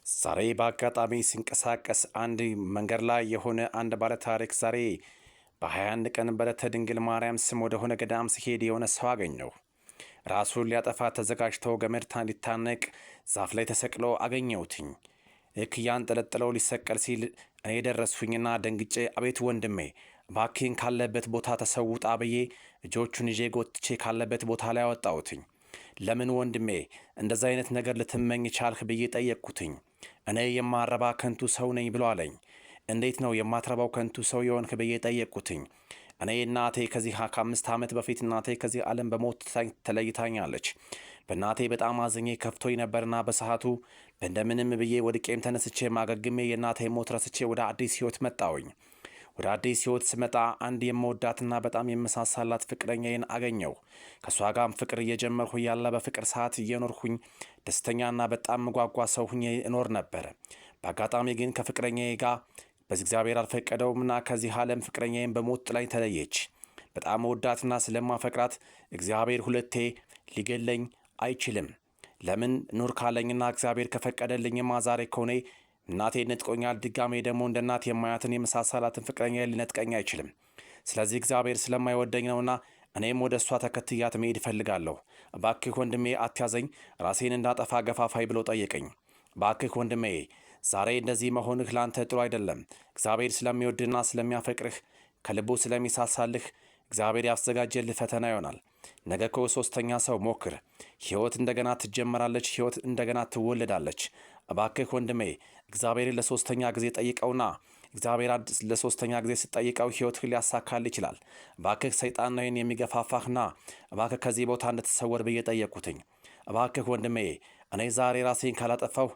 ዛሬ በአጋጣሚ ሲንቀሳቀስ አንድ መንገድ ላይ የሆነ አንድ ባለታሪክ ዛሬ በ21 ቀን በዕለተ ድንግል ማርያም ስም ወደሆነ ገዳም ሲሄድ የሆነ ሰው አገኘው። ራሱን ሊያጠፋ ተዘጋጅቶ ገመድ ሊታነቅ ዛፍ ላይ ተሰቅሎ አገኘሁትኝ። ልክ እያንጠለጠለው ሊሰቀል ሲል እኔ ደረስሁኝና ደንግጬ አቤት ወንድሜ እባክህን ካለበት ቦታ ተሰውጣ ብዬ እጆቹን ይዤ ጎትቼ ካለበት ቦታ ላይ አወጣሁትኝ። ለምን ወንድሜ እንደዛ አይነት ነገር ልትመኝ ቻልህ ብዬ ጠየቅኩትኝ። እኔ የማረባ ከንቱ ሰው ነኝ ብሎ አለኝ። እንዴት ነው የማትረባው ከንቱ ሰው የሆንክ ብዬ ጠየቅኩትኝ። እኔ እናቴ ከዚህ ከ5 ዓመት በፊት እናቴ ከዚህ ዓለም በሞት ተለይታኛለች። በእናቴ በጣም አዝኜ ከፍቶኝ ነበርና በሰዓቱ እንደምንም ብዬ ወድቄም ተነስቼ ማገግሜ የእናቴ ሞት ረስቼ ወደ አዲስ ህይወት መጣሁኝ። ወደ አዲስ ህይወት ስመጣ አንድ የምወዳትና በጣም የምሳሳላት ፍቅረኛዬን አገኘሁ። ከእሷ ጋርም ፍቅር እየጀመርሁ ያለ በፍቅር ሰዓት እየኖርሁኝ ደስተኛና በጣም ምጓጓ ሰው ሁኜ እኖር ነበር። በአጋጣሚ ግን ከፍቅረኛዬ ጋር በእግዚአብሔር አልፈቀደውምና ከዚህ ዓለም ፍቅረኛዬን በሞት ጥላኝ ተለየች። በጣም ወዳትና ስለማፈቅራት እግዚአብሔር ሁለቴ ሊገለኝ አይችልም። ለምን ኑር ካለኝና እግዚአብሔር ከፈቀደልኝማ ዛሬ ከሆነ እናቴ ነጥቆኛል። ድጋሜ ደግሞ እንደ እናት የማያትን የመሳሰላትን ፍቅረኛ ሊነጥቀኝ አይችልም። ስለዚህ እግዚአብሔር ስለማይወደኝ ነውና እኔም ወደ እሷ ተከትያት መሄድ እፈልጋለሁ። እባክህ ወንድሜ አትያዘኝ፣ ራሴን እንዳጠፋ ገፋፋይ ብሎ ጠየቀኝ። እባክህ ወንድሜ ዛሬ እንደዚህ መሆንህ ላንተ ጥሩ አይደለም። እግዚአብሔር ስለሚወድና ስለሚያፈቅርህ ከልቡ ስለሚሳሳልህ እግዚአብሔር ያዘጋጀልህ ፈተና ይሆናል። ነገ እኮ ሶስተኛ ሰው ሞክር። ሕይወት እንደገና ትጀመራለች። ሕይወት እንደገና ትወለዳለች። እባክህ ወንድሜ እግዚአብሔርን ለሶስተኛ ጊዜ ጠይቀውና እግዚአብሔር ለሶስተኛ ጊዜ ስጠይቀው ሕይወትህ ሊያሳካል ይችላል። እባክህ ሰይጣን ነው የሚገፋፋህና እባክህ ከዚህ ቦታ እንድትሰወር ብዬ ጠየቅኩትኝ። እባክህ ወንድሜ እኔ ዛሬ ራሴን ካላጠፋሁ